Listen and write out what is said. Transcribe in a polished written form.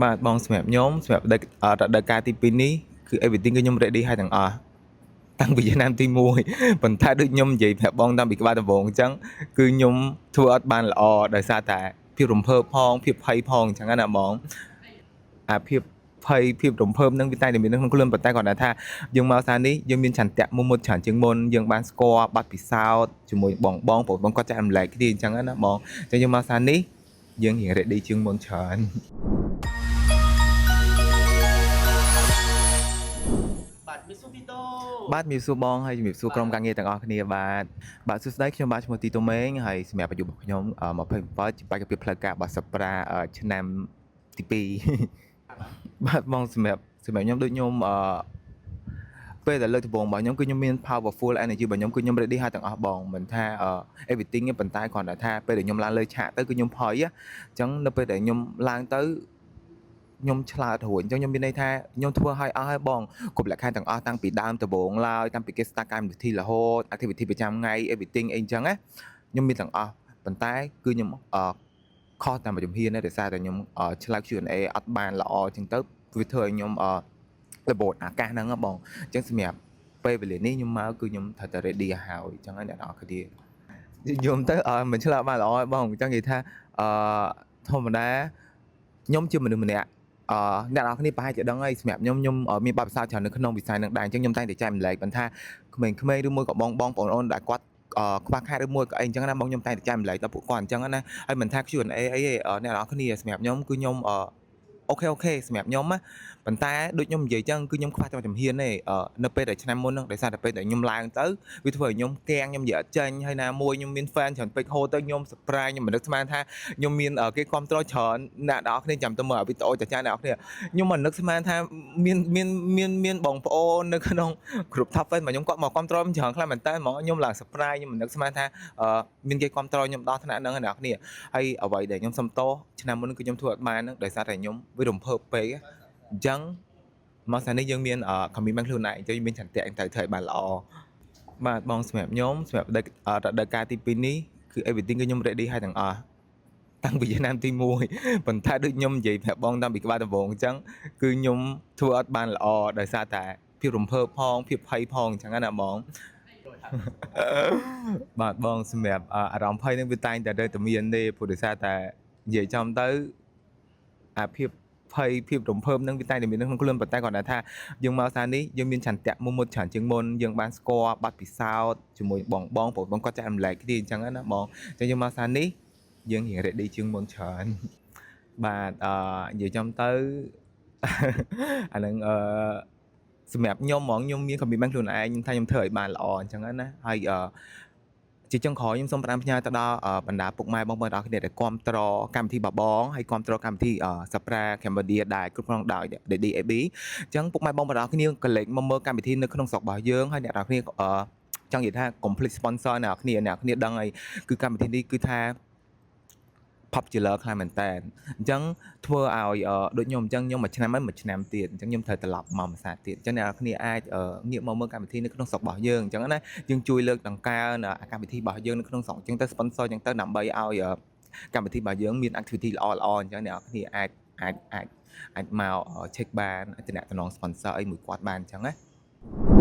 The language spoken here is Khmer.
បាទបងសម្រាប់ខ្ញុំសម្រាប់រដូវកាលទី2នេះគឺ everything គឺខ្ញុំ ready ហើយទាំងអស់តាំងពីឆ្នាំទី1ប៉ុន្តែដូចខ្ញុំនិយាយប្រាប់បងតាំងពីក្បាលដំបូងអញ្ចឹងគឺខ្ញុំធ្វើអត់បានល្អដោយសារតែភាពរំភើបផងភាពភ័យផងអញ្ចឹងណាបងអាភាពភ័យភាពរំភើបហ្នឹងវាតែងតែមាននៅក្នុងខ្លួនប៉ុន្តែគ្រាន់តែថាយើងមកសារនេះយើងមានឆន្ទៈមុំមុតច្រើនជាងមុនយើងបានស្គាល់បទពិសោធន៍ជាមួយបងបងព្រោះបងគាត់ចែករំលែកគ្នាអញ្ចឹងណាបងអញ្ចឹងយើងមកសារនេះយើងរៀង ready ជាងមុនច្រើន បាទមានសួរទីតូ បាទជំរាបសួរបងហើយជំរាបសួរក្រុមការងារទាំងអស់គ្នាបាទបាទសួស្តីខ្ញុំបាទឈ្មោះទីតូមេងហើយសម្រាប់អាយុរបស់ខ្ញុំ27ជាបេក្ខភាពផ្លូវការរបស់សប្រាឆ្នាំទី2 បាទបងសម្រាប់ខ្ញុំដូចខ្ញុំពេលដែលលើកដំបូងរបស់ខ្ញុំគឺខ្ញុំមាន powerful energy របស់ខ្ញុំគឺខ្ញុំ ready ហើយទាំងអស់បងមិនថាeverything ទេប៉ុន្តែគ្រាន់តែថាពេលដែលខ្ញុំឡើងលើឆាកទៅគឺខ្ញុំភ័យអញ្ចឹងនៅពេលដែលខ្ញុំឡើងទៅខ្ញុំឆ្លើយរួចអញ្ចឹងខ្ញុំមានន័យថាខ្ញុំធ្វើឲ្យអស់ហើយបងគ្រប់លក្ខខណ្ឌទាំងអស់តាំងពីដើមដំបូងឡើយតាំងពីគេ start កម្មវិធីរហូត activity ប្រចាំថ្ងៃ everything អីអញ្ចឹងណាខ្ញុំមានទាំងអស់ប៉ុន្តែគឺខ្ញុំខុសតាមមួយជំហានដែរដោយសារតែខ្ញុំឆ្លើយ Q&A អត់បានល្អអញ្ចឹងទៅវាធ្វើឲ្យខ្ញុំរបូតអាកាសហ្នឹងហ៎បងអញ្ចឹងសម្រាប់ពេលវេលានេះខ្ញុំមកគឺខ្ញុំត្រូវតែ ready ឲ្យហើយអញ្ចឹងហើយអ្នកនរគ្នាយំទៅអឺមិនឆ្លើយបានល្អហើយបងអញ្ចឹងនិយាយថាអឺធម្មតាខ្ញុំជាមនុស្សម្នាក់អ្នកនរគ្នាប្រហែលជាដឹងហើយសម្រាប់ខ្ញុំខ្ញុំមានបទពិសោធន៍ច្រើននៅក្នុងវិស័យហ្នឹងដែរអញ្ចឹងខ្ញុំតែងតែចែករំលែកបន្ថាក្មេងៗឬមួយក៏បងបងប្អូនៗដែលគាត់ខ្វះខាតឬមួយក៏អីអញ្ចឹងណាបងខ្ញុំតែងតែចែករំលែកដល់ពួកគាត់អញ្ចឹងណាហើយមិនថា Q&A អីទេអ្នកនរគ្នាសម្រាប់ខ្ញុំគឺខ្ញុំ okay សម្រាប់ខ្ញុំណាប៉ុន្តែដូចខ្ញុំនិយាយចឹងគឺខ្ញុំខ្វះតែជំហានទេនៅពេលដែលឆ្នាំមុនហ្នឹងដោយសារតែពេលដែលខ្ញុំឡើងទៅវាធ្វើឲ្យខ្ញុំកាំងខ្ញុំនិយាយអត់ចេញហើយណាមួយខ្ញុំមាន fan ច្រើនពេកហូរទៅខ្ញុំ surprise ខ្ញុំមិននឹកស្មានថាខ្ញុំមានគេគ្រប់គ្រងច្រើនអ្នកនរគ្នាចាំទៅមើលវីដេអូចាចាអ្នកនរគ្នាខ្ញុំមិននឹកស្មានថាមានមានមានមានបងប្អូននៅក្នុងក្រុម top fan របស់ខ្ញុំគាត់មកគ្រប់គ្រងច្រើនខ្លាំងមែនតើហ្មងខ្ញុំឡើង surprise ខ្ញុំមិននឹកស្មានថាមានគេគ្រប់គ្រងខ្ញុំដល់ថ្នាក់ហ្នឹងអ្នកនរគ្នាហើយអ្វីដែលខ្ញុំសុំទោសឆ្នាំមុនគឺខ្ញុំធ្វើអត់បានហ្នឹងដោយសារតែខ្ញុំវារំភើបពេកអញ្ចឹងមកសានេះយើងមាន commitment ខ្លួនឯងអញ្ចឹងយើងមានឆន្ទៈត្រូវធ្វើឲ្យបានល្អបាទបងសម្រាប់ខ្ញុំសម្រាប់រដូវកាលទី2នេះគឺ everything គឺខ្ញុំ ready ហើយទាំងអស់តាំងពីឆ្នាំទី1ប៉ុន្តែដូចខ្ញុំនិយាយប្រាប់បងតាំងពីក្បាលដំបូងអញ្ចឹងគឺខ្ញុំធ្វើអត់បានល្អដោយសារតែភាពរំភើបផងភាពភ័យផងអញ្ចឹងណាបង បាទបងសម្រាប់អារម្មណ៍ភ័យនឹងវាតែងតែនៅតែមានទេព្រោះដោយសារតែនិយាយចំទៅអាភាពភ័យភាពរំភើបនឹងវាតែងតែមាននៅក្នុងខ្លួនប៉ុន្តែគ្រាន់តែថាយើងមកសារនេះយើងមានឆន្ទៈមុំមុតច្រើនជាងមុនយើងបានស្គាល់បទពិសោធន៍ជាមួយបងបងព្រោះបងគាត់ចែករំលែកគ្នាអញ្ចឹងណាបងអញ្ចឹងយើងមកសារនេះយើងរៀង ready ជាងមុនច្រើនបាទនិយាយចំទៅ អាហ្នឹងសម្រាប់ខ្ញុំហ្មងខ្ញុំមាន commitment ខ្លួនឯងខ្ញុំថាខ្ញុំធ្វើឲ្យបានល្អអញ្ចឹងណាហើយជាចុងក្រោយខ្ញុំសូមផ្ដាំផ្ញើទៅដល់បណ្ដាពុកម៉ែបងប្អូនទាំងអស់គ្នាដែលគាំទ្រកម្មវិធីបបងហើយគាំទ្រកម្មវិធីសប្រា Cambodia ដែលគ្រប់គ្រងដោយ DAB អញ្ចឹងពុកម៉ែបងប្អូនទាំងអស់គ្នាក៏លេចមកមើលកម្មវិធីនៅក្នុងស្រុករបស់យើងហើយអ្នកទាំងអស់គ្នាចង់និយាយថា complete sponsor អ្នកគ្នាអ្នកគ្នាដឹងហើយគឺកម្មវិធីនេះគឺថា popular ខ្លាំងមែនតើអញ្ចឹងធ្វើឲ្យដូចខ្ញុំអញ្ចឹងខ្ញុំមួយឆ្នាំហើយមួយឆ្នាំទៀតអញ្ចឹងខ្ញុំត្រូវត្រឡប់មកម្សាទៀតអញ្ចឹងអ្នកនរគ្នាអាចងាកមកមើលកម្មវិធីនៅក្នុងស្រុករបស់យើងអញ្ចឹងណាយើងជួយលើកតម្កើងកម្មវិធីរបស់យើងនៅក្នុងស្រុកអញ្ចឹងទៅ sponsor អញ្ចឹងទៅដើម្បីឲ្យកម្មវិធីរបស់យើងមាន activity ល្អល្អអញ្ចឹងអ្នកនរគ្នាអាចអាចអាចអាចមក check បានអាចតំណ sponsor អីមួយគាត់បានអញ្ចឹងណា។